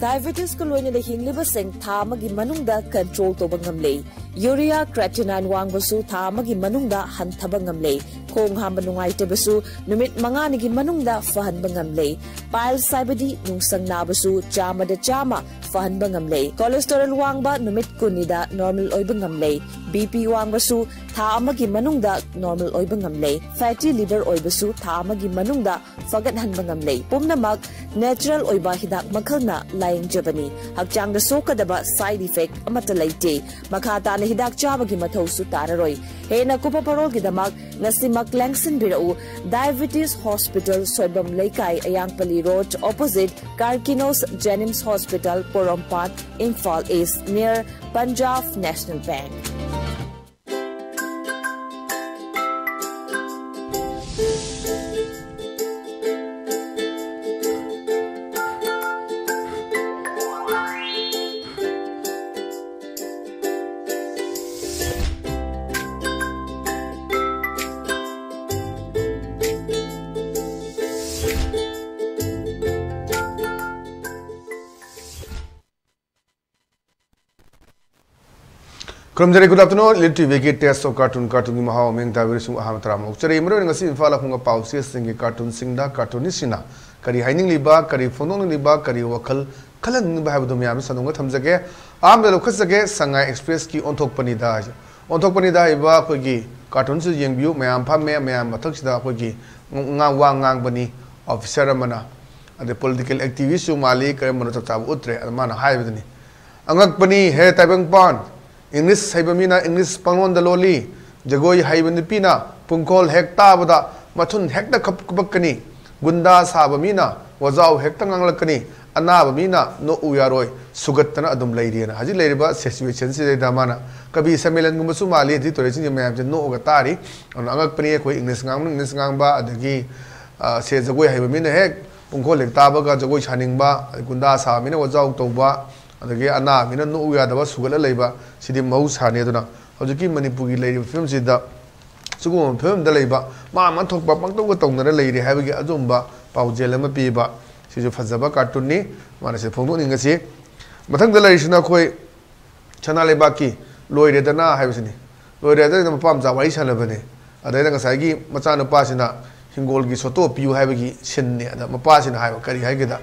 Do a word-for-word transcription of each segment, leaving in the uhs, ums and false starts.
Diabetesꯀ ꯂꯣꯏꯅꯅ ꯍꯤꯡꯂꯤꯕꯁꯤꯡ ꯊꯥ ꯑꯃꯒꯤ ꯃꯅꯨꯡꯗ control ꯇꯧꯕ ꯉꯝꯂꯦ꯫ Urea creatinine ꯋꯥꯡꯕꯁꯨ ꯊꯥ ꯑꯃꯒꯤ ꯃꯅꯨꯡꯗ ꯍꯟꯊꯕ ꯉꯝꯂꯦ꯫ ꯈꯣꯡ ꯍꯥꯝꯕ ꯅꯨꯡꯉꯥꯏꯇꯕꯁꯨ ꯅꯨꯃꯤꯠ ꯃꯉꯥꯅꯤꯒꯤ ꯃꯅꯨꯡꯗ ꯐꯍꯟꯕ ꯉꯝꯂꯦ꯫ Piles ꯍꯥꯏꯕꯗꯤ ꯅꯨꯡꯁꯪ ꯅꯥꯕꯁꯨ ꯆꯥꯝꯃꯗ ꯆꯥꯝꯃ ꯐꯍꯟꯕ ꯉꯝꯂꯦ꯫ Cholesterol ꯋꯥꯡꯕ ꯅꯨꯃꯤꯠ ꯀꯨꯟꯅꯤꯗ normal ꯑꯣꯏꯕ ꯉꯝꯂꯦ꯫ BP ꯋꯥꯡꯕꯁꯨ ꯊꯥ ꯑꯃꯒꯤ ꯃꯅꯨꯡꯗ normal ꯑꯣꯏꯕ ꯉꯝꯂꯦ꯫ Fatty liver ꯑꯣꯏꯕꯁꯨ ꯊꯥ ꯑꯃꯒꯤ ꯃꯅꯨꯡꯗ ꯐꯒꯠꯍꯟꯕ ꯉꯝꯂꯦ꯫ ꯄꯨꯝꯅꯃꯛ natural ꯑꯣꯏꯕ ꯍꯤꯗꯥꯛ ꯃꯈꯜꯅ ꯂꯥꯌꯦꯡꯖꯕꯅꯤ꯫ ꯍꯛꯆꯥꯡꯗ ꯁꯣꯛꯀꯗꯕ side effect ꯑꯃꯠꯇ ꯂꯩꯇꯦ꯫ ꯃꯈꯥ ꯇꯥꯅ ꯍꯤꯗꯥꯛ ꯆꯥꯕꯒꯤ ꯃꯊꯧꯁꯨ ꯇꯥꯔꯔꯣꯏ꯫ ꯍꯦꯟꯅ ꯀꯨꯞꯄ ꯄꯔꯣꯜꯒꯤꯗꯃꯛ ꯉꯁꯤꯃꯛ ꯂꯦꯡꯁꯤꯟꯕꯤꯔꯛꯎ꯫ Diabetes Hospital, ꯁꯣꯏꯕꯝ ꯂꯩꯀꯥꯏ, ꯑꯌꯥꯡꯄꯜꯂꯤ Road, opposite Karkinos Jenims Hospital, Porompat, Imphal East, near Punjab National Bank꯫ ꯈꯨꯔꯨꯝꯖꯔꯤ꯫ Good afternoon, Elite TVꯒꯤ Taste of Cartoon, cartoonꯒꯤ ꯃꯍꯥꯎ ꯑꯃ ꯇꯥꯕꯤꯔꯤꯁꯨ ꯑꯍꯥꯟꯕ ꯇꯔꯥꯃ ꯑꯣꯛꯆꯔꯤ꯫ ꯃꯔꯨꯑꯣꯏꯅ ꯉꯁꯤ ꯏꯝꯐꯥꯜ ꯑꯐꯨꯡꯕ ꯄꯥꯎꯆꯦꯁꯤꯡꯒꯤ cartoonꯁꯤꯡꯗ cartoonistꯁꯤꯡꯅ ꯀꯔꯤ ꯍꯥꯏꯅꯤꯡꯂꯤꯕ, ꯀꯔꯤ ꯐꯣꯡꯗꯣꯛꯅꯤꯡꯂꯤꯕ, ꯀꯔꯤ ꯋꯥꯈꯜ ꯈꯜꯍꯟꯅꯤꯡꯕ ꯍꯥꯏꯕꯗꯨ ꯃꯌꯥꯝꯗ ꯁꯟꯗꯣꯛꯅ ꯊꯝꯖꯒꯦ꯫ ꯑꯍꯥꯟꯕꯗ ꯂꯧꯈꯠꯆꯒꯦ, ꯁꯉꯥꯏ Expressꯀꯤ ꯑꯣꯟꯊꯣꯛꯄꯅꯤꯗ꯫ ꯑꯣꯟꯊꯣꯛꯄꯅꯤꯗ ꯍꯥꯏꯕ ꯑꯩꯈꯣꯏꯒꯤ cartoonꯁꯨ ꯌꯦꯡꯕꯤꯌꯨ꯫ ꯃꯌꯥꯝ ꯐꯝꯃꯦ, ꯃꯌꯥꯝ ꯃꯊꯛꯁꯤꯗ ꯑꯩꯈꯣꯏꯒꯤ ꯉ-, ꯋꯥ ꯉꯥꯡꯕꯅꯤ officer ꯑꯃꯅ꯫ ꯑꯗꯩ political activistꯁꯨ ꯃꯥꯜꯂꯤ, ꯀꯔꯝꯕꯅꯣ ꯆꯞ ꯆꯥꯕ ꯎꯠꯇ꯭ꯔꯦ꯫ ꯑꯗ ꯃꯥꯅ ꯍꯥꯏꯕꯗꯨꯅꯤ, "ꯑꯉꯛꯄꯅꯤ ꯍꯦ ꯇꯥꯏꯕꯪꯄꯥꯟ, English ꯍꯩꯕ ꯃꯤꯅ English ꯄꯪꯂꯣꯟꯗ ꯂꯣꯜꯂꯤ, ꯖꯒꯣꯏ ꯍꯩꯕ ꯅꯨꯄꯤꯅ ꯄꯨꯡꯈꯣꯜ ꯍꯦꯛ ꯇꯥꯕꯗ ꯃꯊꯨꯟ ꯍꯦꯛꯇ ꯈꯞ-, ꯀꯨꯞꯄꯛꯀꯅꯤ, ꯒꯨꯟꯗꯥ ꯁꯥꯕ ꯃꯤꯅ ꯋꯥꯖꯥꯎ ꯍꯦꯛꯇ ꯉꯥꯡꯂꯛꯀꯅꯤ, ꯑꯅꯥꯕ ꯃꯤꯅ ꯅꯣꯛꯎ ꯌꯥꯔꯣꯏ, ꯁꯨꯒꯠꯇꯅ ꯑꯗꯨꯝ ꯂꯩꯔꯤꯑꯅ" ꯍꯧꯖꯤꯛ ꯂꯩꯔꯤꯕ situationꯁꯤꯗꯩꯗ ꯃꯥꯅ ꯀꯕꯤ ꯁꯝꯃꯦꯂꯟꯒꯨꯝꯕꯁꯨ ꯃꯥꯜꯂꯤ꯫ ꯍꯧꯖꯤꯛ ꯇꯧꯔꯤꯁꯤꯡꯁꯦ ꯃꯌꯥꯝꯁꯦ ꯅꯣꯛꯑꯒ ꯇꯥꯔꯤ꯫ ꯑꯗꯨꯅ ꯑꯉꯛꯄꯅꯤ ꯑꯩꯈꯣꯏ English ꯉꯥꯡꯕꯅ English ꯉꯥꯡꯕ, ꯑꯗꯒꯤ, ꯑ, ꯁꯦ ꯖꯒꯣꯏ ꯍꯩꯕ ꯃꯤꯅ ꯍꯦꯛ ꯄꯨꯡꯈꯣꯜ ꯍꯦꯛ ꯇꯥꯕꯒ ꯖꯒꯣꯏ ꯁꯥꯅꯤꯡꯕ, ꯒꯨꯟꯗꯥ ꯁꯥꯕ ꯃꯤꯅ ꯋꯥꯖꯥꯎ ꯇꯧꯕ, ꯑꯗꯒꯤ ꯑꯅꯥꯕ ꯃꯤꯅ ꯅꯣꯛꯎ ꯌꯥꯗꯕ, ꯁꯨꯒꯠꯂ ꯂꯩꯕ, ꯁꯤꯗꯤ ꯃꯍꯧꯁꯥꯅꯤ꯫ ꯑꯗꯨꯅ ꯍꯧꯖꯤꯛꯀꯤ ꯃꯅꯤꯄꯨꯔꯒꯤ ꯂꯩꯔꯤꯕ ꯐꯤꯕꯝꯁꯤꯗ ꯁꯤꯒꯨꯝꯕ ꯐꯤꯕꯝꯗ ꯂꯩꯕ, ꯃꯥ ꯑꯃ ꯊꯣꯛꯄ ꯄꯪꯇꯧꯒ ꯇꯧꯅꯔ ꯂꯩꯔꯦ ꯍꯥꯏꯕꯒꯤ ꯑꯗꯨꯒꯨꯝꯕ ꯄꯥꯎꯖꯦꯜ ꯑꯃ ꯄꯤꯕ꯫ ꯁꯤꯁꯨ ꯐꯖꯕ ꯀꯥꯔꯇꯨꯟꯅꯤ, ꯃꯥꯅ ꯁꯤꯗ ꯐꯣꯡꯗꯣꯛꯅꯤꯡꯉꯁꯤ꯫ ꯃꯊꯪꯗ ꯂꯩꯔꯤꯁꯤꯅ ꯑꯩꯈꯣꯏ ꯁꯅꯥ ꯂꯩꯕꯥꯛꯀꯤ ꯂꯣꯏꯔꯦꯗꯅ ꯍꯥꯏꯕꯁꯤꯅꯤ꯫ ꯂꯣꯏꯔꯦꯗꯅ ꯃꯄꯥ ꯃꯆꯥ ꯋꯥꯔꯤ ꯁꯥꯟꯅꯕꯅꯦ꯫ ꯑꯗꯩꯗ ꯉꯁꯥꯏꯒꯤ ꯃꯆꯥꯅꯨꯄꯥꯁꯤꯅ ꯍꯤꯡꯒꯣꯜꯒꯤ ꯁꯣꯇꯣ ꯄꯤꯌꯨ ꯍꯥꯏꯕꯒꯤ ꯁꯤꯟꯅꯦ꯫ ꯑꯗ ꯃꯄꯥꯁꯤꯅ ꯍꯥꯏꯕ ꯀꯔꯤ ꯍꯥꯏꯒꯦꯗ,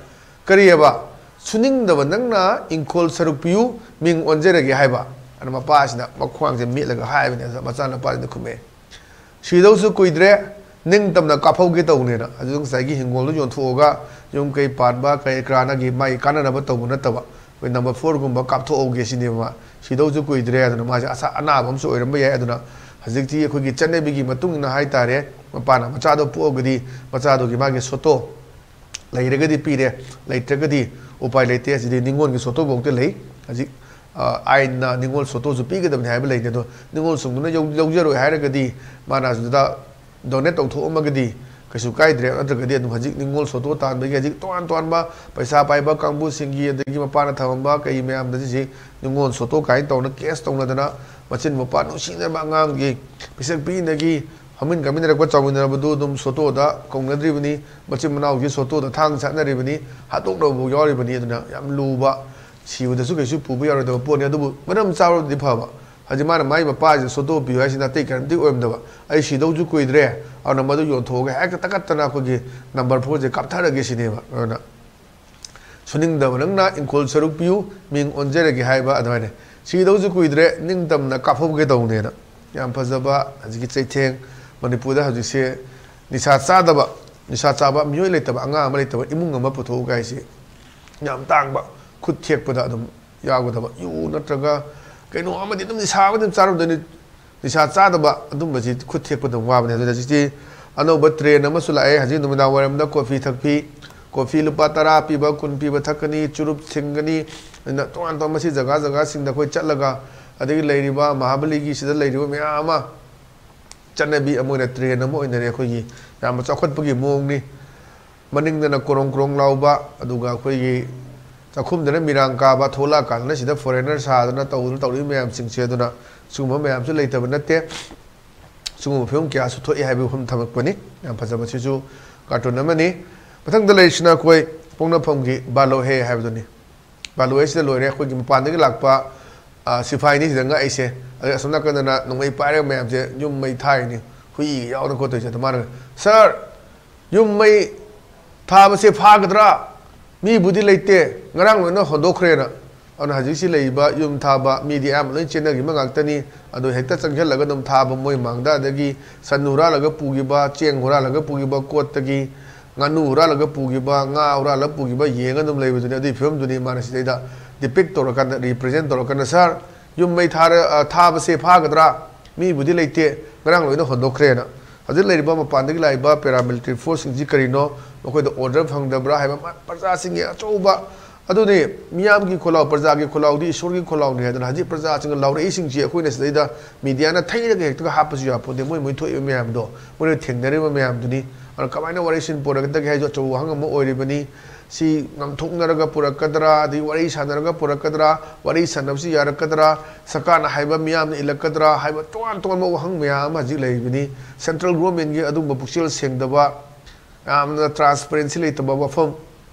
"ꯀꯔꯤꯑꯕ? ꯁꯨꯅꯤꯡꯗꯕ ꯅꯪꯅ ꯏꯪꯈꯣꯜ ꯁꯔꯨꯛ ꯄꯤꯌꯨ, ꯃꯤꯡ ꯑꯣꯟꯖꯔꯒꯦ" ꯍꯥꯏꯕ꯫ ꯑꯗ ꯃꯄꯥꯁꯤꯅ ꯃꯈ꯭ꯋꯥꯡꯁꯦ ꯃꯦꯠꯂꯒ ꯍꯥꯏꯕꯅꯦ꯫ ꯑꯗ ꯃꯆꯥꯅꯨꯄꯥꯁꯤꯅ ꯈꯨꯝꯃꯛꯑꯦ, "ꯁꯤꯗꯧꯁꯨ ꯀꯨꯏꯗ꯭ꯔꯦ, ꯅꯤꯡꯇꯝꯅ ꯀꯥꯞꯍꯧꯒꯦ ꯇꯧꯕꯅꯦꯅ"꯫ ꯑꯗꯨ ꯉꯁꯥꯏꯒꯤ ꯍꯤꯡꯒꯣꯜꯗꯣ ꯌꯣꯟꯊꯣꯛꯑꯒ ꯌꯨꯝ ꯀꯩ ꯄꯥꯟꯕ ꯀꯩ ꯀꯔꯥꯅꯒꯤ ꯃꯥꯒꯤ ꯀꯥꯟꯅꯅꯕ ꯇꯧꯕ ꯅꯠꯇꯕ, ꯑꯩꯈꯣꯏ ꯅꯝꯕꯔ ꯐꯣꯔꯒꯨꯝꯕ ꯀꯥꯞꯊꯣꯛꯍꯧꯒꯦ ꯁꯤꯅꯦꯕ ꯃꯥ꯫ ꯁꯤꯗꯧꯁꯨ ꯀꯨꯏꯗ꯭ꯔꯦ꯫ ꯑꯗꯨꯅ ꯃꯥꯁꯦ ꯑꯁꯥ ꯑꯅꯥꯕ ꯑꯃꯁꯨ ꯑꯣꯏꯔꯝꯕ ꯌꯥꯏ꯫ ꯑꯗꯨꯅ ꯍꯧꯖꯤꯛꯇꯤ ꯑꯩꯈꯣꯏꯒꯤ ꯆꯠꯅꯕꯤꯒꯤ ꯃꯇꯨꯡ ꯏꯟꯅ ꯍꯥꯏꯇꯥꯔꯦ, ꯃꯄꯥꯅ ꯃꯆꯥꯗꯣ ꯄꯣꯛꯑꯒꯗꯤ ꯃꯆꯥꯗꯨꯒꯤ ꯃꯥꯒꯤ ꯁꯣꯇꯣ ꯂꯩꯔꯒꯗꯤ ꯄꯤꯔꯦ, ꯂꯩꯇ꯭ꯔꯒꯗꯤ ꯎꯄꯥꯏ ꯂꯩꯇꯦ꯫ ꯑꯁꯤꯗꯤ ꯅꯤꯉꯣꯜꯒꯤ ꯁꯣꯇꯣꯐꯥꯎꯗ ꯂꯩ꯫ ꯍꯧꯖꯤꯛ, ꯑ, ꯑꯥꯏꯟꯅ ꯅꯤꯉꯣꯜ ꯁꯣꯇꯣꯁꯨ ꯄꯤꯒꯗꯕꯅꯤ ꯍꯥꯏꯕ ꯂꯩꯅꯤ꯫ ꯑꯗꯣ ꯅꯤꯉꯣꯜ ꯁꯨꯡꯗꯨꯅ ꯌꯧ-, ꯂꯧꯖꯔꯣꯏ ꯍꯥꯏꯔꯒꯗꯤ ꯃꯥꯅ ꯑꯗꯨꯗ ꯗꯣꯅꯦꯠ ꯇꯧꯊꯣꯛꯑꯝꯃꯒꯗꯤ ꯀꯩꯁꯨ ꯀꯥꯏꯗ꯭ꯔꯦ꯫ ꯅꯠꯇ꯭ꯔꯒꯗꯤ ꯑꯗꯨꯝ ꯍꯧꯖꯤꯛ ꯅꯤꯉꯣꯜ ꯁꯣꯇꯣ ꯇꯥꯟꯕꯒꯤ ꯍꯧꯖꯤꯛ ꯇꯣꯉꯥꯟ ꯇꯣꯉꯥꯟꯕ ꯄꯩꯁꯥ ꯄꯥꯏꯕ ꯀꯥꯡꯕꯨꯁꯤꯡꯒꯤ, ꯑꯗꯒꯤ ꯃꯄꯥꯅ ꯊꯝꯃꯝꯕ ꯀꯩ ꯃꯌꯥꯝꯗ ꯁꯤꯁꯤ ꯅꯤꯉꯣꯜ ꯁꯣꯇꯣ ꯀꯥꯏꯅ ꯇꯧꯅ ꯀꯦꯁ ꯇꯧꯅꯗꯅ ꯃꯆꯤꯟ ꯃꯧꯄ꯭ꯋꯥ ꯅꯨꯡꯁꯤꯅꯕ ꯑꯉꯥꯡꯒꯤ ꯄꯤꯁꯛ ꯄꯤꯛꯏꯉꯩꯗꯒꯤ ꯍꯧꯃꯤꯟ ꯀꯥꯃꯤꯟꯅꯔꯛꯄ ꯆꯥꯎꯃꯤꯟꯅꯔꯕꯗꯨ ꯑꯗꯨꯝ ꯁꯣꯇꯣꯗ ꯀꯧꯅꯗ꯭ꯔꯤꯕꯅꯤ꯫ ꯃꯆꯤꯟ ꯃꯅꯥꯎꯒꯤ ꯁꯣꯇꯣꯗ ꯊꯥꯡ ꯁꯥꯟꯅꯔꯤꯕꯅꯤ, ꯍꯥꯠꯇꯣꯛꯅꯕꯕꯨ ꯌꯥꯎꯔꯤꯕꯅꯤ꯫ ꯑꯗꯨꯅ ꯌꯥꯝ ꯂꯨꯕ, ꯁꯤꯕꯗꯁꯨ ꯀꯩꯁꯨ ꯄꯨꯕ ꯌꯥꯔꯣꯏꯗꯕ ꯄꯣꯠꯅꯤ꯫ ꯑꯗꯨꯕꯨ ꯃꯔꯝ ꯆꯥꯕꯗꯤ ꯐꯕ꯫ ꯍꯧꯖꯤꯛ ꯃꯥꯅ ꯃꯥꯏ ꯃꯄꯥꯁꯤꯗ ꯁꯣꯇꯣ ꯄꯤꯌꯨ ꯍꯥꯏꯁꯤꯅ ꯑꯇꯩ ꯀꯔꯤꯝꯇ ꯑꯣꯏꯔꯝꯗꯕ, "ꯑꯩ ꯁꯤꯗꯧꯁꯨ ꯀꯨꯏꯗ꯭ꯔꯦ, ꯑꯗꯨꯅ ꯃꯗꯨ ꯌꯣꯟꯊꯣꯛꯑꯒ ꯍꯦꯛꯇ ꯇꯛꯈꯠꯇꯅ ꯑꯩꯈꯣꯏꯒꯤ ꯅꯝꯕꯔ ꯐꯣꯔꯁꯦ ꯀꯥꯞꯊꯔꯒꯦ" ꯁꯤꯅꯦꯕ꯫ ꯑꯗꯨꯅ "ꯁꯨꯅꯤꯡꯗꯕ ꯅꯪꯅ ꯏꯪꯈꯣꯜ ꯁꯔꯨꯛ ꯄꯤꯌꯨ, ꯃꯤꯡ ꯑꯣꯟꯖꯔꯒꯦ" ꯍꯥꯏꯕ ꯑꯗꯨꯃꯥꯏꯅ꯫ "ꯁꯤꯗꯧꯁꯨ ꯀꯨꯏꯗ꯭ꯔꯦ, ꯅꯤꯡꯇꯝꯅ ꯀꯥꯞꯍꯧꯒꯦ ꯇꯧꯅꯦꯅ"꯫ ꯌꯥꯝ ꯐꯖꯕ ꯍꯧꯖꯤꯛꯀꯤ ꯆꯩꯊꯦꯡ꯫ ꯃꯅꯤꯄꯨꯔꯗ ꯍꯧꯖꯤꯛꯁꯦ ꯅꯤꯁꯥ ꯆꯥꯗꯕ, ꯅꯤꯁꯥ ꯆꯥꯕ ꯃꯤꯑꯣꯏ ꯂꯩꯇꯕ, ꯑꯉꯥꯡ ꯑꯃ ꯂꯩꯇꯕ ꯏꯃꯨꯡ ꯑꯃ ꯄꯨꯊꯣꯛꯎ ꯀꯥꯏꯁꯦ ꯌꯥꯝ ꯇꯥꯡꯕ, ꯈꯨꯠ ꯊꯦꯛꯄꯗ ꯑꯗꯨꯝ ꯌꯥꯎꯒꯗꯕ꯫ ꯌꯨ ꯅꯠꯇ꯭ꯔꯒ ꯀꯩꯅꯣ ꯑꯃꯗꯤ ꯑꯗꯨꯝ ꯅꯤꯁꯥ ꯑꯃꯗꯤ ꯑꯗꯨꯝ ꯆꯥꯔꯝꯗꯣꯏꯅꯤ꯫ ꯅꯤꯁꯥ ꯆꯥꯗꯕ ꯑꯗꯨꯝꯕꯁꯤ ꯈꯨꯠ ꯊꯦꯛꯄ ꯑꯗꯨꯝ ꯋꯥꯕꯅꯦ꯫ ꯑꯗꯨꯅ ꯍꯧꯖꯤꯛꯇꯤ ꯑꯅꯧꯕ ꯇ꯭ꯔꯦꯟ ꯑꯃꯁꯨ ꯂꯥꯛꯑꯦ꯫ ꯍꯧꯖꯤꯛ ꯅꯨꯃꯤꯗꯥꯡ ꯋꯥꯏꯔꯝꯗ ꯀꯣꯐꯤ ꯊꯛꯄꯤ, ꯀꯣꯐꯤ ꯂꯨꯄꯥ ꯇꯔꯥ ꯄꯤꯕ, ꯀꯨꯟ ꯄꯤꯕ ꯊꯛꯀꯅꯤ, ꯆꯨꯔꯨꯞ ꯁꯤꯡꯒꯅꯤ꯫ ꯑꯗꯨꯅ ꯇꯣꯉꯥꯟ ꯇꯣꯉꯥꯟꯕ ꯃꯁꯤ ꯖꯒꯥ ꯖꯒꯥꯁꯤꯡꯗ ꯑꯩꯈꯣꯏ ꯆꯠꯂꯒ, ꯑꯗꯒꯤ ꯂꯩꯔꯤꯕ ꯃꯍꯥꯕꯂꯤꯒꯤ ꯁꯤꯗ ꯂꯩꯔꯤꯕ ꯃꯌꯥꯝ ꯑꯃ ꯆꯠꯅꯕꯤ ꯑꯃ ꯑꯣꯏꯅ ꯇ꯭ꯔꯦꯟ ꯑꯃ ꯑꯣꯏꯅꯔꯦ꯫ ꯑꯩꯈꯣꯏꯒꯤ ꯌꯥꯝꯅ ꯆꯥꯎꯈꯠꯄꯒꯤ ꯃꯑꯣꯡꯅꯤ꯫ ꯃꯅꯤꯡꯗꯅ ꯀ꯭ꯔꯣꯡ ꯀ꯭ꯔꯣꯡ ꯂꯥꯎꯕ, ꯑꯗꯨꯒ ꯑꯩꯈꯣꯏꯒꯤ ꯆꯥꯛꯈꯨꯝꯗꯅ ꯃꯤꯔꯥꯡ ꯀꯥꯕ, ꯊꯣꯛꯂꯛꯑꯀꯥꯟꯗꯅ ꯁꯤꯗ ꯐꯣꯔꯦꯟꯅꯔ ꯁꯥꯗꯅ ꯇꯧꯗꯅ ꯇꯧꯔꯤꯕ ꯃꯌꯥꯝꯁꯤꯡꯁꯦ꯫ ꯑꯗꯨꯅ ꯁꯤꯒꯨꯝꯕ ꯃꯌꯥꯝꯁꯨ ꯂꯩꯇꯕ ꯅꯠꯇꯦ꯫ ꯁꯤꯒꯨꯝꯕ ꯐꯤꯕꯝ ꯀꯌꯥꯁꯨ ꯊꯣꯛꯏ ꯍꯥꯏꯕꯒꯤ ꯋꯥꯐꯝ ꯊꯝꯃꯛꯄꯅꯤ꯫ ꯌꯥꯝ ꯐꯖꯕ, ꯁꯤꯁꯨ ꯀꯥꯔꯇꯨꯟ ꯑꯃꯅꯤ꯫ ꯃꯊꯪꯗ ꯂꯩꯔꯤꯁꯤꯅ ꯑꯩꯈꯣꯏ ꯄꯣꯛꯅꯐꯝꯒꯤ ꯕꯥꯂꯣꯍꯦ ꯍꯥꯏꯕꯗꯨꯅꯤ꯫ ꯕꯥꯂꯣꯍꯦꯁꯤꯗ ꯂꯣꯏꯔꯦ꯫ ꯑꯩꯈꯣꯏꯒꯤ ꯃꯄꯥꯟꯗꯒꯤ ꯂꯥꯛꯄ, ꯑ, ꯁꯤꯐꯥꯏꯅꯤ ꯁꯤꯗ ꯉꯛꯏꯁꯦ꯫ ꯑꯗꯩ ꯑꯁꯣꯝ ꯅꯥꯀꯟꯗꯅ ꯅꯣꯡꯃꯩ ꯄꯥꯏꯔꯒ ꯃꯌꯥꯝꯁꯦ ꯌꯨꯝ ꯃꯩ ꯊꯥꯔꯤꯅꯤ꯫ ꯍꯨꯏ ꯌꯥꯎꯗꯅ ꯈꯣꯠꯇꯣꯏꯁꯦ꯫ ꯑꯗꯨ ꯃꯥꯅ, "ꯁꯥꯔ, ꯌꯨꯝ ꯃꯩ ꯊꯥꯕꯁꯦ ꯐꯥꯒꯗ꯭ꯔꯥ? ꯃꯤꯕꯨꯗꯤ ꯂꯩꯇꯦ, ꯉꯔꯥꯡ ꯂꯣꯏꯅ ꯍꯣꯟꯗꯣꯛꯈ꯭ꯔꯦꯅ"꯫ ꯑꯗꯨꯅ ꯍꯧꯖꯤꯛꯁꯤ ꯂꯩꯔꯤꯕ ꯌꯨꯝ ꯊꯥꯕ ꯃꯤꯗꯤ ꯑꯌꯥꯝꯕ ꯂꯣꯏ ꯆꯦꯟꯅꯈꯤꯕ ꯉꯥꯛꯇꯅꯤ꯫ ꯑꯗꯨ ꯍꯦꯛꯇ ꯆꯪꯁꯤꯜꯂꯒ ꯑꯗꯨꯝ ꯊꯥꯕ ꯃꯣꯏ ꯃꯥꯡꯗ, ꯑꯗꯒꯤ ꯁꯟ ꯍꯨꯔꯥꯜꯂꯒ ꯄꯨꯈꯤꯕ, ꯆꯦꯡ ꯍꯨꯔꯥꯜꯂꯒ ꯄꯨꯈꯤꯕ ꯀꯣꯠꯇꯒꯤ, ꯉꯥꯅꯨ ꯍꯨꯔꯥꯜꯂꯒ ꯄꯨꯈꯤꯕ, ꯉꯥ ꯍꯨꯔꯥꯜꯂꯒ ꯄꯨꯈꯤꯕ ꯌꯦꯡꯉ ꯑꯗꯨꯝ ꯂꯩꯕꯗꯨꯅꯤ꯫ ꯑꯗꯨꯒꯤ ꯐꯤꯕꯝꯗꯨꯅꯤ ꯃꯥꯅ ꯁꯤꯗꯩꯗ depict ꯇꯧꯔꯀꯥꯟꯗ, represent ꯇꯧꯔꯀꯥꯟꯗ, "ꯁꯥꯔ, ꯌꯨꯝ ꯃꯩ ꯊꯥꯔ-, ꯑ, ꯊꯥꯕꯁꯦ ꯐꯥꯒꯗ꯭ꯔꯥ? ꯃꯤꯕꯨꯗꯤ ꯂꯩꯇꯦ, ꯉꯔꯥꯡ ꯂꯣꯏꯅ ꯍꯣꯟꯗꯣꯛꯈ꯭ꯔꯦꯅ"꯫ ꯍꯧꯖꯤꯛ ꯂꯩꯔꯤꯕ ꯃꯄꯥꯟꯗꯒꯤ ꯂꯥꯛꯏꯕ paramilitary force ꯁꯤꯡꯁꯤ ꯀꯔꯤꯅꯣ, ꯃꯈꯣꯏꯗ order ꯐꯪꯗꯕ꯭ꯔꯥ ꯍꯥꯏꯕ ꯃ-, ꯄ꯭ꯔꯖꯥꯁꯤꯡꯒꯤ ꯑꯆꯧꯕ, ꯑꯗꯨꯅꯤ, "ꯃꯤꯌꯥꯝꯒꯤ ꯈꯣꯜꯂꯥꯎ, ꯄ꯭ꯔꯖꯥꯒꯤ ꯈꯣꯜꯂꯥꯎꯗꯤ ꯏꯁꯣꯔꯒꯤ ꯈꯣꯜꯂꯥꯎꯅꯤ" ꯍꯥꯏꯗꯅ ꯍꯧꯖꯤꯛ ꯄ꯭ꯔꯖꯥꯁꯤꯡꯅ ꯂꯥꯎꯔꯛꯏꯁꯤꯡꯁꯤ ꯑꯩꯈꯣꯏꯅ ꯁꯤꯗꯩꯗ media ꯅ ꯊꯩꯔꯒ ꯍꯦꯛꯇ ꯍꯥꯞꯄꯁꯨ ꯌꯥꯄꯣꯟꯇꯦ꯫ ꯃꯣꯏ, ꯃꯣꯏ ꯊꯣꯛꯏꯕ ꯃꯌꯥꯝꯗꯣ, ꯃꯣꯏꯅ ꯊꯦꯡꯅꯔꯤꯕ ꯃꯌꯥꯝꯗꯨꯅꯤ꯫ ꯑꯗꯨꯅ ꯀꯃꯥꯏꯅ ꯋꯥꯔꯤ ꯁꯤꯟ ꯄꯨꯔꯛꯀꯗꯒꯦ ꯍꯥꯏꯁꯨ ꯑꯆꯧꯕ ꯋꯥꯍꯪ ꯑꯃ ꯑꯣꯏꯔꯤꯕꯅꯤ꯫ ꯁꯤ ꯉꯥꯡꯊꯣꯛꯅꯔꯒ ꯄꯨꯔꯛꯀꯗ꯭ꯔꯥ, ꯑꯗꯒꯤ ꯋꯥꯔꯤ ꯁꯥꯟꯅꯔꯒ ꯄꯨꯔꯛꯀꯗ꯭ꯔꯥ, ꯋꯥꯔꯤ ꯁꯥꯟꯅꯕꯁꯤ ꯌꯥꯔꯛꯀꯗ꯭ꯔꯥ, ꯁꯔꯀꯥꯔꯅ ꯍꯥꯏꯕ ꯃꯤꯌꯥꯝꯅ ꯏꯜꯂꯛꯀꯗ꯭ꯔꯥ ꯍꯥꯏꯕ ꯇꯣꯉꯥꯟ ꯇꯣꯉꯥꯟꯕ ꯋꯥꯍꯪ ꯃꯌꯥꯝ ꯑꯃ ꯍꯧꯖꯤꯛ ꯂꯩꯔꯤꯕꯅꯤ꯫ Central government ꯀꯤ ꯑꯗꯨꯒꯨꯝꯕ ꯄꯨꯛꯆꯦꯜ ꯁꯦꯡꯗꯕ, ꯌꯥꯝꯅ transparency ꯂꯩꯇꯕ ꯋꯥꯐꯝ,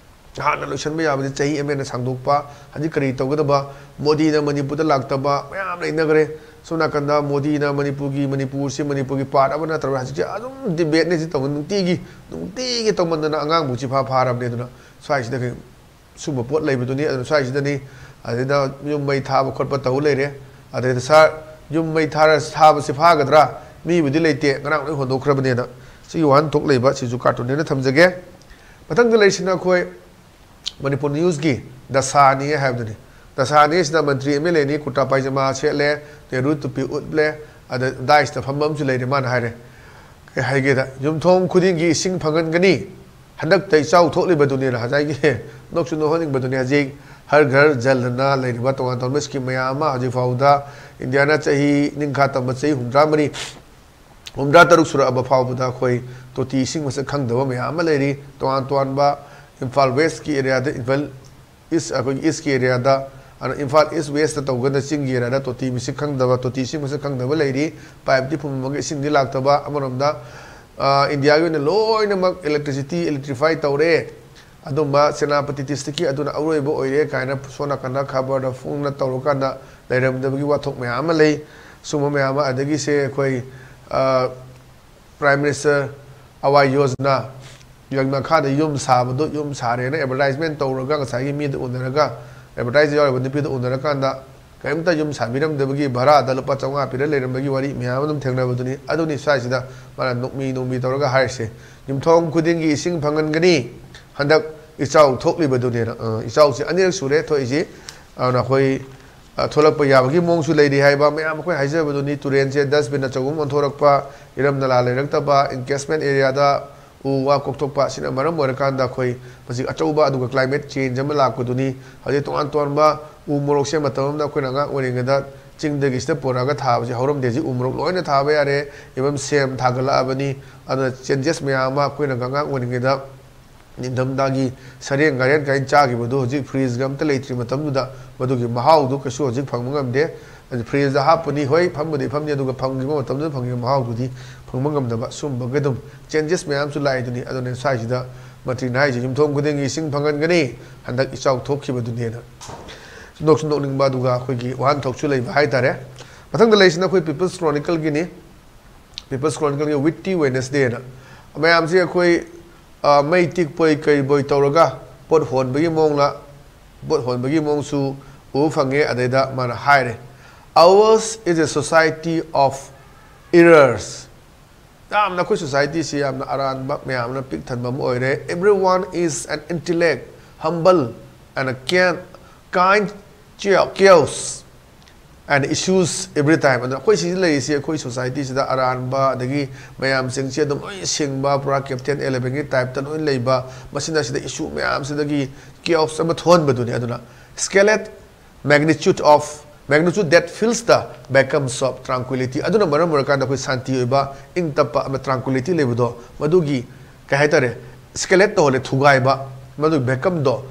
ꯍꯥꯟꯅ ꯂꯣꯏꯁꯤꯟꯕ ꯌꯥꯕꯗꯤ ꯆꯍꯤ ꯑꯃ ꯍꯦꯟꯅ ꯁꯥꯡꯗꯣꯛꯄ, ꯍꯧꯖꯤꯛ ꯀꯔꯤ ꯇꯧꯒꯗꯕ, ꯃꯣꯗꯤꯅ ꯃꯅꯤꯄꯨꯔꯗ ꯂꯥꯛꯇꯕ ꯃꯌꯥꯝ ꯂꯩꯅꯈ꯭ꯔꯦ꯫ ꯁꯣꯝ ꯅꯥꯀꯟꯗ ꯃꯣꯗꯤꯅ ꯃꯅꯤꯄꯨꯔꯒꯤ, ꯃꯅꯤꯄꯨꯔꯁꯤ ꯃꯅꯤꯄꯨꯔꯒꯤ part ꯑꯃ ꯅꯠꯇ꯭ꯔꯕ, ꯍꯧꯖꯤꯛꯁꯦ ꯑꯗꯨꯝ debate ꯅꯤ ꯁꯤ ꯇꯧꯅ, ꯅꯨꯡꯇꯤꯒꯤ, ꯅꯨꯡꯇꯤꯒꯤ ꯇꯧꯃꯟꯗꯅ ꯑꯉꯥꯡꯕꯨ ꯆꯤꯐꯥ ꯐꯥꯔꯕꯅꯦ꯫ ꯑꯗꯨꯅ ꯁ꯭ꯋꯥꯏꯁꯤꯗ ꯀꯩ-, ꯁꯨꯝꯕ ꯄꯣꯠ ꯂꯩꯕꯗꯨꯅꯤ꯫ ꯑꯗꯨꯅ ꯁ꯭ꯋꯥꯏꯁꯤꯗꯅꯤ, ꯑꯗꯨꯗ ꯌꯨꯝ ꯃꯩ ꯊꯥꯕ ꯈꯣꯠꯄ ꯇꯧ ꯂꯩꯔꯦ꯫ ꯑꯗꯩꯗ, "ꯁꯥꯔ, ꯌꯨꯝ ꯃꯩ ꯊꯥꯔ ꯊꯥꯕꯁꯤ ꯐꯥꯒꯗ꯭ꯔꯥ? ꯃꯤꯕꯨꯗꯤ ꯂꯩꯇꯦ, ꯉꯔꯥꯡ ꯂꯣꯏ ꯍꯣꯟꯗꯣꯛꯈ꯭ꯔꯕꯅꯦꯅ"꯫ ꯁꯤꯒꯤ ꯋꯥꯍꯟꯊꯣꯛ ꯂꯩꯕ ꯁꯤꯁꯨ cartoon ꯅꯦꯅ ꯊꯝꯖꯒꯦ꯫ ꯃꯊꯪꯗ ꯂꯩꯔꯤꯁꯤꯅ ꯑꯩꯈꯣꯏ ꯃꯅꯤꯄꯨꯔ news ꯀꯤ ꯗꯁꯥꯅꯤ ꯍꯥꯏꯕꯗꯨꯅꯤ꯫ ꯗꯁꯥꯅꯤ ꯑꯁꯤꯗ ꯃꯟꯇ꯭ꯔꯤ MLA ꯅꯤ, ꯀꯨꯔꯇꯥ ꯄꯥꯏꯖꯃꯥ ꯁꯦꯠꯂꯦ, ꯅꯦꯍꯔꯨ ꯇꯨꯄꯤ ꯎꯞꯂꯦ, ꯑꯗ dais ꯇ ꯐꯝꯕ ꯑꯃꯁꯨ ꯂꯩꯔꯦ꯫ ꯃꯥꯅ ꯍꯥꯏꯔꯦ, ꯀꯩ ꯍꯥꯏꯒꯦꯗ, "ꯌꯨꯝꯊꯣꯡ ꯈꯨꯗꯤꯡꯒꯤ ꯏꯁꯤꯡ ꯐꯪꯍꯟꯒꯅꯤ"꯫ ꯍꯟꯗꯛꯇ ꯏꯆꯥꯎ ꯊꯣꯛꯂꯤꯕꯗꯨꯅꯤꯅ ꯉꯁꯥꯏꯒꯤ ꯅꯣꯛꯁꯨ ꯅꯣꯛꯍꯟꯅꯤꯡꯕꯗꯨꯅꯤ꯫ ꯍꯧꯖꯤꯛ ꯍꯔ ꯘꯔ ꯖꯜꯅ ꯂꯩꯔꯤꯕ ꯇꯣꯉꯥꯟ ꯇꯣꯉꯥꯟꯕ scheme ꯃꯌꯥꯝ ꯑꯃ ꯍꯧꯖꯤꯛ ꯐꯥꯎꯕꯗ ꯏꯟꯗꯤꯌꯥꯅ ꯆꯍꯤ ꯅꯤꯡꯈꯥ ꯇꯝꯕ ꯆꯍꯤ ꯍꯨꯝꯗ꯭ꯔꯥ ꯃꯔꯤ, ꯍꯨꯝꯗ꯭ꯔꯥ ꯇꯔꯨꯛ ꯁꯨꯔꯛꯑꯕ ꯐꯥꯎꯕꯗ ꯑꯩꯈꯣꯏ ꯇꯣꯇꯤ ꯏꯁꯤꯡ ꯃꯁꯛ ꯈꯪꯗꯕ ꯃꯌꯥꯝ ꯑꯃ ꯂꯩꯔꯤ꯫ ꯇꯣꯉꯥꯟ ꯇꯣꯉꯥꯟꯕ ꯏꯝꯐꯥꯜ West ꯀꯤ area ꯗ, ꯏꯝꯐꯥꯜ East, ꯑꯩꯈꯣꯏꯒꯤ East ꯀꯤ area ꯗ, ꯑꯗꯨꯅ ꯏꯝꯐꯥꯜ East West ꯇ ꯇꯧꯒꯅ ꯆꯤꯡꯒꯤ area ꯗ ꯇꯣꯇꯤ ꯃꯁꯛ ꯈꯪꯗꯕ, ꯇꯣꯇꯤ ꯏꯁꯤꯡ ꯃꯁꯛ ꯈꯪꯗꯕ ꯂꯩꯔꯤ꯫ Pipe ꯇꯤ ꯐꯨꯝꯃꯝꯃꯒ ꯏꯁꯤꯡꯗꯤ ꯂꯥꯛꯇꯕ꯫ ꯑꯃꯔꯣꯝꯗ, ꯑ, ꯏꯟꯗꯤꯌꯥꯒꯤ ꯑꯣꯏꯅ ꯂꯣꯏꯅꯃꯛ electricity, electrify ꯇꯧꯔꯦ꯫ ꯑꯗꯨꯝꯕ ꯁꯦꯅꯥꯄꯇꯤ ꯗꯤꯁꯇ꯭ꯔꯤꯛꯀꯤ ꯑꯗꯨꯅ ꯑꯔꯣꯏꯕ ꯑꯣꯏꯔꯦ ꯀꯥꯏꯅ ꯁꯣꯝ ꯅꯥꯀꯟꯗ ꯈꯕꯔꯗ ꯐꯣꯡꯅ ꯇꯧꯔꯀꯥꯟꯗ ꯂꯩꯔꯝꯗꯕꯒꯤ ꯋꯥꯊꯣꯛ ꯃꯌꯥꯝ ꯑꯃ ꯂꯩ꯫ ꯁꯨꯝꯕ ꯃꯌꯥꯝ ꯑꯃ, ꯑꯗꯒꯤꯁꯦ ꯑꯩꯈꯣꯏ, ꯑ, ꯄ꯭ꯔꯥꯏꯝ ꯃꯤꯅꯤꯁꯇꯔ ꯑꯋꯥꯁ ꯌꯣꯖꯅꯥ, ꯌꯣꯖꯅꯥ ꯃꯈꯥꯗ ꯌꯨꯝ ꯁꯥꯕꯗꯣ, ꯌꯨꯝ ꯁꯥꯔꯦꯅ ꯑꯦꯗꯚꯔꯇꯥꯏꯖꯃꯦꯟ ꯇꯧꯔꯒ, ꯉꯁꯥꯏꯒꯤ ꯃꯤꯗ ꯎꯅꯔꯒ, ꯑꯦꯗꯚꯔꯇꯥꯏꯖ ꯌꯥꯎꯔꯤꯕ ꯅꯨꯄꯤꯗ ꯎꯅꯔꯀꯥꯟꯗ, ꯀꯔꯤꯝꯇ ꯌꯨꯝ ꯁꯥꯕꯤꯔꯝꯗꯕꯒꯤ ꯚꯔꯥꯗ ꯂꯨꯄꯥ ꯆꯥꯝꯃꯉꯥ ꯄꯤꯔ ꯂꯩꯔꯝꯕꯒꯤ ꯋꯥꯔꯤ ꯃꯌꯥꯝ ꯑꯗꯨꯝ ꯊꯦꯡꯅꯕꯗꯨꯅꯤ꯫ ꯑꯗꯨꯅꯤ ꯁ꯭ꯋꯥꯏꯁꯤꯗ ꯃꯥꯅ ꯅꯣꯛꯃꯤ ꯅꯣꯡꯃꯤ ꯇꯧꯔꯒ ꯍꯥꯏꯔꯤꯁꯦ, "ꯌꯨꯝꯊꯣꯡ ꯈꯨꯗꯤꯡꯒꯤ ꯏꯁꯤꯡ ꯐꯪꯍꯟꯒꯅꯤ, ꯍꯟꯗꯛ ꯏꯆꯥꯎ ꯊꯣꯛꯂꯤꯕꯗꯨꯅꯦꯅ"꯫ ꯑ, ꯏꯆꯥꯎꯁꯦ ꯑꯅꯤꯔꯛ ꯁꯨꯔꯦ ꯊꯣꯛꯏꯁꯤ꯫ ꯑꯗꯨꯅ ꯑꯩꯈꯣꯏ, ꯑ, ꯊꯣꯛꯂꯛꯄ ꯌꯥꯕꯒꯤ ꯃꯑꯣꯡꯁꯨ ꯂꯩꯔꯤ ꯍꯥꯏꯕ ꯃꯌꯥꯝ ꯑꯩꯈꯣꯏ ꯍꯥꯏꯖꯕꯗꯨꯅꯤ꯫ ꯇꯨꯔꯦꯟꯁꯦ ꯗꯁꯕꯤꯟ ꯑꯆꯧꯕ ꯑꯃ ꯑꯣꯟꯊꯣꯔꯛꯄ, ꯏꯔꯝ ꯅꯂꯥ ꯂꯩꯔꯛꯇꯕ, ꯏꯟꯀꯦꯁꯃꯦꯟ ꯑꯦꯔꯤꯌꯥꯗ ꯎ ꯋꯥ ꯀꯣꯛꯊꯣꯛꯄ ꯑꯁꯤꯅ ꯃꯔꯝ ꯑꯣꯏꯔꯀꯥꯟꯗ ꯑꯩꯈꯣꯏ ꯃꯁꯤ ꯑꯆꯧꯕ ꯑꯗꯨꯒ ꯀ꯭ꯂꯥꯏꯃꯦꯠ ꯆꯦꯟꯖ ꯑꯃ ꯂꯥꯛꯄꯗꯨꯅꯤ꯫ ꯍꯧꯖꯤꯛ ꯇꯣꯉꯥꯟ ꯇꯣꯉꯥꯟꯕ ꯎ ꯃꯣꯔꯣꯛꯁꯦ ꯃꯇꯝ ꯑꯃꯗ ꯑꯩꯈꯣꯏꯅ ꯑꯉꯥꯡ ꯑꯣꯏꯔꯤꯉꯩꯗ ꯆꯤꯡꯗꯒꯤ ꯁꯤꯗ ꯄꯨꯔꯛꯑꯒ ꯊꯥꯕꯁꯦ ꯍꯧꯔꯝꯗꯦ꯫ ꯍꯧꯖꯤꯛ ꯎ ꯃꯣꯔꯣꯛ ꯂꯣꯏꯅ ꯊꯥꯕ ꯌꯥꯔꯦ꯫ ꯏꯚꯟ ꯁꯦꯝ ꯊꯥꯒꯠꯂꯛꯑꯕꯅꯤ꯫ ꯑꯗꯨꯅ ꯆꯦꯟꯖꯦꯁ ꯃꯌꯥꯝ ꯑꯃ ꯑꯩꯈꯣꯏꯅ ꯑꯉꯥꯡ ꯑꯣꯏꯔꯤꯉꯩꯗ ꯅꯤꯡꯊꯝꯊꯥꯒꯤ ꯁꯔꯦꯡ ꯉꯥꯔꯦꯟ ꯀꯥꯏꯅ ꯆꯥꯈꯤꯕꯗꯨ ꯍꯧꯖꯤꯛ ꯐ꯭ꯔꯤꯖꯒ ꯑꯝꯇ ꯂꯩꯇ꯭ꯔꯤ ꯃꯇꯝꯗꯨꯗ ꯃꯗꯨꯒꯤ ꯃꯍꯥꯎꯗꯨ ꯀꯩꯁꯨ ꯍꯧꯖꯤꯛ ꯐꯪꯕ ꯉꯝꯗꯦ꯫ ꯑꯗꯨ ꯐ꯭ꯔꯤꯖꯇ ꯍꯥꯞꯄꯅꯤ, ꯍꯣꯏ, ꯐꯝꯕꯨꯗꯤ ꯐꯝꯅꯤ, ꯑꯗꯨꯒ ꯐꯪꯈꯤꯕ ꯃꯇꯝꯗꯨꯗ ꯐꯪꯈꯤꯕ ꯃꯍꯥꯎꯗꯨꯗꯤ ꯐꯪꯕ ꯉꯝꯗꯕ, ꯁꯨꯝꯕꯒꯤ ꯑꯗꯨꯝ ꯆꯦꯟꯖꯦꯁ ꯃꯌꯥꯝꯁꯨ ꯂꯥꯛꯏꯗꯨꯅꯤ꯫ ꯑꯗꯨꯅ ꯁ꯭ꯋꯥꯏꯁꯤꯗ ꯃꯟꯇ꯭ꯔꯤꯅ ꯍꯥꯏꯁꯦ, "ꯌꯨꯝꯊꯣꯡ ꯈꯨꯗꯤꯡꯒꯤ ꯏꯁꯤꯡ ꯐꯪꯍꯟꯒꯅꯤ, ꯍꯟꯗꯛ ꯏꯆꯥꯎ ꯊꯣꯛꯈꯤꯕꯗꯨꯅꯦꯅ"꯫ ꯅꯣꯛꯁꯨ ꯅꯣꯛꯅꯤꯡꯕ, ꯑꯗꯨꯒ ꯑꯩꯈꯣꯏꯒꯤ ꯋꯥꯍꯟꯊꯣꯛꯁꯨ ꯂꯩꯕ ꯍꯥꯏꯇꯥꯔꯦ꯫ ꯃꯊꯪꯗ ꯂꯩꯔꯤꯁꯤꯅ ꯑꯩꯈꯣꯏ ꯄꯤꯄꯜꯁ ꯀ꯭ꯔꯣꯅꯤꯀꯜꯒꯤꯅꯤ꯫ ꯄꯤꯄꯜꯁ ꯀ꯭ꯔꯣꯅꯤꯀꯜꯒꯤ ꯋꯤꯠꯇꯤ ꯋꯦꯅꯁꯗꯦꯅ꯫ ꯃꯌꯥꯝꯁꯦ ꯑꯩꯈꯣꯏ, ꯑ, ꯃꯩ ꯇꯤꯛꯄꯣꯏ ꯀꯩꯕꯣꯏ ꯇꯧꯔꯒ ꯄꯣꯠ ꯍꯣꯟꯕꯒꯤ ꯃꯑꯣꯡꯂ, ꯄꯣꯠ ꯍꯣꯟꯕꯒꯤ ꯃꯑꯣꯡꯁꯨ ꯎꯕ ꯐꯪꯉꯦ꯫ ꯑꯗꯩꯗ ꯃꯥꯅ ꯍꯥꯏꯔꯦ, "Ours is a society of errors"꯫ ꯌꯥꯝꯅ ꯑꯩꯈꯣꯏ ꯁꯣꯁꯥꯏꯇꯤꯁꯤ ꯌꯥꯝꯅ ꯑꯔꯥꯟꯕ ꯃꯌꯥꯝꯅ ꯄꯤꯛ ꯊꯟꯕ ꯑꯃ ꯑꯣꯏꯔꯦ꯫ "Everyone is an intellect, humble and a can, kind, chaos and issues every time"꯫ ꯑꯗꯨꯅ ꯑꯩꯈꯣꯏ ꯁꯤꯗ ꯂꯩꯔꯤꯁꯤ, ꯑꯩꯈꯣꯏ ꯁꯣꯁꯥꯏꯇꯤꯁꯤꯗ ꯑꯔꯥꯟꯕ, ꯑꯗꯒꯤ ꯃꯌꯥꯝꯁꯤꯡꯁꯤ ꯑꯗꯨꯝ ꯂꯣꯏ ꯁꯤꯡꯕ, ꯄꯨꯔꯥ ꯀꯦꯞꯇꯦꯟ ꯑꯦꯂꯦꯚꯦꯟꯒꯤ ꯇꯥꯏꯞꯇ ꯂꯣꯏ ꯂꯩꯕ, ꯃꯁꯤꯅ ꯁꯤꯗ ꯏꯁꯨ ꯃꯌꯥꯝꯁꯤꯗꯒꯤ ꯀꯤꯌꯣꯁ ꯑꯃ ꯊꯣꯛꯍꯟꯕꯗꯨꯅꯤ꯫ ꯑꯗꯨꯅ "Skeleton magnitude of, magnitude that fills the vacuums of tranquility"꯫ ꯑꯗꯨꯅ ꯃꯔꯝ ꯑꯣꯏꯔꯀꯥꯟꯗ ꯑꯩꯈꯣꯏ ꯁꯥꯟꯇꯤ ꯑꯣꯏꯕ, ꯏꯪ ꯇꯞꯄ ꯑꯃ, ꯇ꯭ꯔꯥꯡꯀ꯭ꯋꯤꯂꯤꯇꯤ ꯂꯩꯕꯗꯣ, ꯃꯗꯨꯒꯤ, ꯀꯩ ꯍꯥꯏꯇꯥꯔꯦ, ꯁ꯭ꯀꯦꯂꯦꯠ ꯇꯧꯍꯜꯂꯦ, ꯊꯨꯒꯥꯏꯕ꯫ ꯃꯗꯨꯒꯤ ꯚꯦꯀꯝꯗꯣ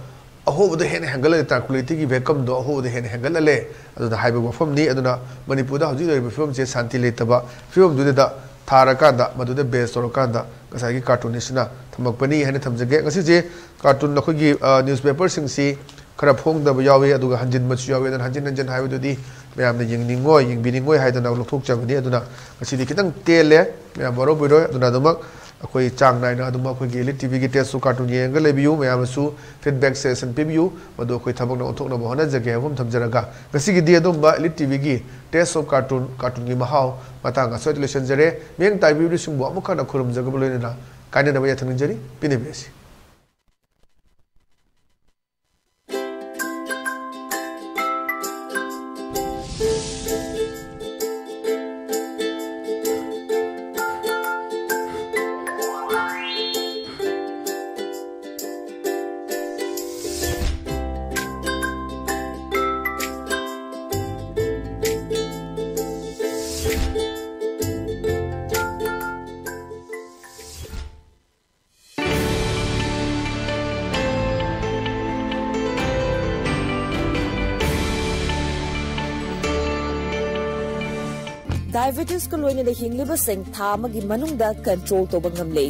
ꯑꯍꯣꯕꯗ ꯍꯦꯟꯅ ꯍꯦꯟꯒꯠꯂꯜꯂꯦ, ꯇ꯭ꯔꯥꯡꯀ꯭ꯋꯤꯂꯤꯇꯤꯒꯤ ꯚꯦꯀꯝꯗꯣ ꯑꯍꯣꯕꯗ ꯍꯦꯟꯅ ꯍꯦꯟꯒꯠꯍꯜꯂꯦ꯫ ꯑꯗꯨꯅ ꯍꯥꯏꯕ ꯋꯥꯐꯝꯅꯤ꯫ ꯑꯗꯨꯅ ꯃꯅꯤꯄꯨꯔꯗ ꯍꯧꯖꯤꯛ ꯂꯩꯔꯤꯕ ꯐꯤꯕꯝꯁꯦ ꯁꯥꯟꯇꯤ ꯂꯩꯇꯕ ꯐꯤꯕꯝꯗꯨꯗ ꯊꯥꯔꯀꯥꯟꯗ, ꯃꯗꯨꯗ ꯕꯦꯁ ꯇꯧꯔꯀꯥꯟꯗ ꯉꯁꯥꯏꯒꯤ ꯀꯥꯔꯇꯨꯟ ꯑꯁꯤꯅ ꯊꯝꯃꯛꯄꯅꯤ ꯍꯥꯏꯅ ꯊꯝꯖꯒꯦ꯫ ꯉꯁꯤꯁꯦ ꯀꯥꯔꯇꯨꯟ ꯑꯩꯈꯣꯏꯒꯤ, ꯑ, ꯅ꯭ꯌꯨꯁꯄꯦꯄꯔꯁꯤꯡꯁꯤ ꯈꯔ ꯐꯣꯡꯗꯕ ꯌꯥꯎꯏ, ꯑꯗꯨꯒ ꯍꯟꯖꯤꯟꯕꯁꯨ ꯌꯥꯎꯏ꯫ ꯑꯗꯨꯅ ꯍꯟꯖꯤꯟ ꯍꯟꯖꯤꯟ ꯍꯥꯏꯕꯗꯨꯗꯤ ꯃꯌꯥꯝꯅ ꯌꯦꯡꯅꯤꯡꯉꯣꯏ, ꯌꯦꯡꯕꯤꯅꯤꯡꯉꯣꯏ ꯍꯥꯏꯗꯅ ꯂꯧꯊꯣꯛꯆꯕꯅꯤ꯫ ꯑꯗꯨꯅ ꯉꯁꯤꯗꯤ ꯈꯤꯇꯪ ꯇꯦꯜꯂꯦ, ꯃꯌꯥꯝ ꯋꯥꯔꯧꯕꯤꯔꯣꯏ꯫ ꯑꯗꯨꯅ ꯑꯗꯨꯃꯛ ꯑꯩꯈꯣꯏ ꯆꯥꯡ ꯅꯥꯏꯅ ꯑꯗꯨꯝ ꯑꯩꯈꯣꯏꯒꯤ Elite ꯇꯤꯚꯤꯒꯤ ꯇꯦꯁ ꯁꯣ ꯀꯥꯔꯇꯨꯟ ꯌꯦꯡꯉꯒ ꯂꯩꯕꯤꯌꯨ꯫ ꯃꯌꯥꯝꯅꯁꯨ ꯐꯤꯗꯕꯦꯛ ꯁꯖꯦꯁꯟ ꯄꯤꯕꯤꯌꯨ, ꯃꯗꯨ ꯑꯩꯈꯣꯏ ꯊꯕꯛꯅ ꯑꯣꯟꯊꯣꯛꯅꯕ ꯍꯣꯠꯅꯖꯒꯦ ꯍꯥꯏꯕ ꯑꯃ ꯊꯝꯖꯔꯒ, ꯉꯁꯤꯒꯤꯗꯤ ꯑꯗꯨꯝꯕ Elite ꯇꯤꯚꯤꯒꯤ ꯇꯦꯁ ꯁꯣ ꯀꯥꯔꯇꯨꯟ, ꯀꯥꯔꯇꯨꯟꯒꯤ ꯃꯍꯥꯎ ꯃꯇꯥꯡ ꯑꯁ꯭ꯋꯥꯏꯗ ꯂꯣꯏꯁꯤꯟꯖꯔꯦ꯫ ꯃꯤꯠꯌꯦꯡ ꯇꯥꯕꯤꯔꯤꯕꯁꯤꯡꯕꯨ ꯑꯃꯨꯛ ꯍꯟꯅ ꯈꯨꯔꯨꯝꯖꯕ ꯂꯣꯏꯅꯅ ꯀꯥꯏꯅꯅꯕ ꯌꯥꯊꯪ ꯅꯤꯖꯔꯤ꯫ ꯄꯤꯅꯕꯤꯔꯁꯤ꯫ ꯗꯥꯏꯕꯦꯇꯤꯁꯀ ꯂꯣꯏꯅꯅ ꯍꯤꯡꯂꯤꯕꯁꯤꯡ ꯊꯥ ꯑꯃꯒꯤ ꯃꯅꯨꯡꯗ ꯀꯟꯇ꯭ꯔꯣꯜ ꯇꯧꯕ ꯉꯝꯂꯦ꯫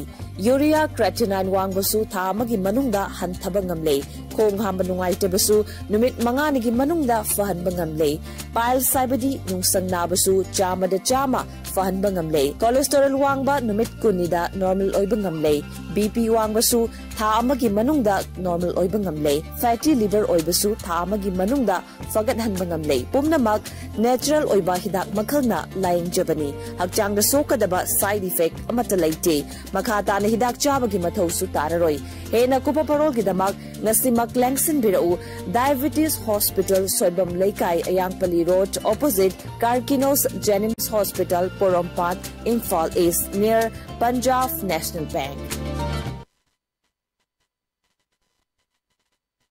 ꯌꯨꯔꯤꯌꯥ ꯀ꯭ꯔꯦꯇꯤꯅꯥꯏꯟ ꯋꯥꯡꯕꯁꯨ ꯊꯥ ꯑꯃꯒꯤ ꯃꯅꯨꯡꯗ ꯍꯟꯊꯕ ꯉꯝꯂꯦ꯫ ꯈꯣꯡ ꯍꯥꯝꯕ ꯅꯨꯡꯉꯥꯏꯇꯕꯁꯨ ꯅꯨꯃꯤꯠ ꯃꯉꯥꯅꯤꯒꯤ ꯃꯅꯨꯡꯗ ꯐꯍꯟꯕ ꯉꯝꯂꯦ꯫ ꯄꯥꯏꯜꯁ ꯍꯥꯏꯕꯗꯤ ꯅꯨꯡꯁꯪ ꯅꯥꯕꯁꯨ ꯆꯥꯝꯃꯗ ꯆꯥꯝꯃ ꯐꯍꯟꯕ ꯉꯝꯂꯦ꯫ ꯀꯣꯂꯦꯁꯇꯦꯔꯣꯜ ꯋꯥꯡꯕ ꯅꯨꯃꯤꯠ ꯀꯨꯟꯅꯤꯗ ꯅꯣꯔꯃꯦꯜ ꯑꯣꯏꯕ ꯉꯝꯂꯦ꯫ ꯕꯤ ꯄꯤ ꯋꯥꯡꯕꯁꯨ ꯊꯥ ꯑꯃꯒꯤ ꯃꯅꯨꯡꯗ ꯅꯣꯔꯃꯦꯜ ꯑꯣꯏꯕ ꯉꯝꯂꯦ꯫ ꯐꯦꯇꯤ ꯂꯤꯚꯔ ꯑꯣꯏꯕꯁꯨ ꯊꯥ ꯑꯃꯒꯤ ꯃꯅꯨꯡꯗ ꯐꯒꯠꯍꯟꯕ ꯉꯝꯂꯦ꯫ ꯄꯨꯝꯅꯃꯛ ꯅꯦꯆꯔꯦꯜ ꯑꯣꯏꯕ ꯍꯤꯗꯥꯛ ꯃꯈꯜꯅ ꯂꯥꯌꯦꯡꯖꯕꯅꯤ꯫ ꯍꯛꯆꯥꯡꯗ ꯁꯣꯛꯀꯗꯕ ꯁꯥꯏꯗ ꯏꯐꯦꯛ ꯑꯃꯠꯇ ꯂꯩꯇꯦ꯫ ꯃꯈꯥ ꯇꯥꯅ ꯍꯤꯗꯥꯛ ꯆꯥꯕꯒꯤ ꯃꯊꯧꯁꯨ ꯇꯥꯔꯔꯣꯏ꯫ ꯍꯦꯟꯅ ꯀꯨꯞꯄ ꯄꯔꯣꯜꯒꯤꯗꯃꯛ ꯉꯁꯤꯃꯛ ꯂꯦꯡꯁꯤꯟꯕꯤꯔꯛꯎ꯫ ꯗꯥꯏꯕꯦꯇꯤꯁ ꯍꯣꯁꯄꯤꯇꯥꯜ, ꯁꯣꯏꯕꯝ ꯂꯩꯀꯥꯏ, ꯑꯌꯥꯡꯄꯜꯂꯤ ꯔꯣꯗ, ꯑꯣꯄꯣꯖꯤꯠ ꯀꯥꯔꯀꯤꯅꯣꯁ ꯖꯦꯅꯤꯝꯁ ꯍꯣꯁꯄꯤꯇꯥꯜ, ꯄꯣꯔꯣꯝꯄꯥꯠ, ꯏꯝꯐꯥꯜ ꯏꯁ꯭ꯠ, ꯅꯤꯌꯔ ꯄꯟꯖꯥꯕ ꯅꯦꯁꯅꯦꯜ ꯕꯦꯡꯛ꯫